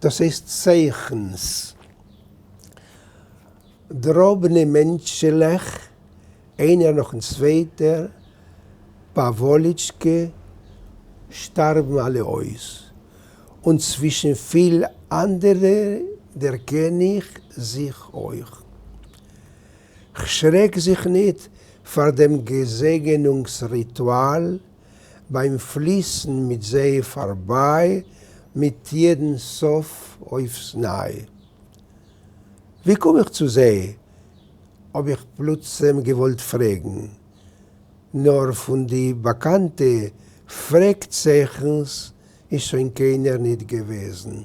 דאס הייסט צייכנס. דראבנע מענטשעלעך, איינער נאכן צווייטער, פאוואליטשקע, שטארבן אלע אויס, און צווישן פיל אנדערע דערקען איך זיך אויך. כ'שרעק זיך ניט פאר דעם געזעגענונגס-ריטואל ביים פליסן מיט זיי פארביי מיט יעדן סוף אויפס ניי. ווי קום איך צו זיי? האב איך פלוצעם געוואלט פרעגן. נאר פון די באקאנטע פרעג-צייכנס איז שוין קיינער ניט געוועזן.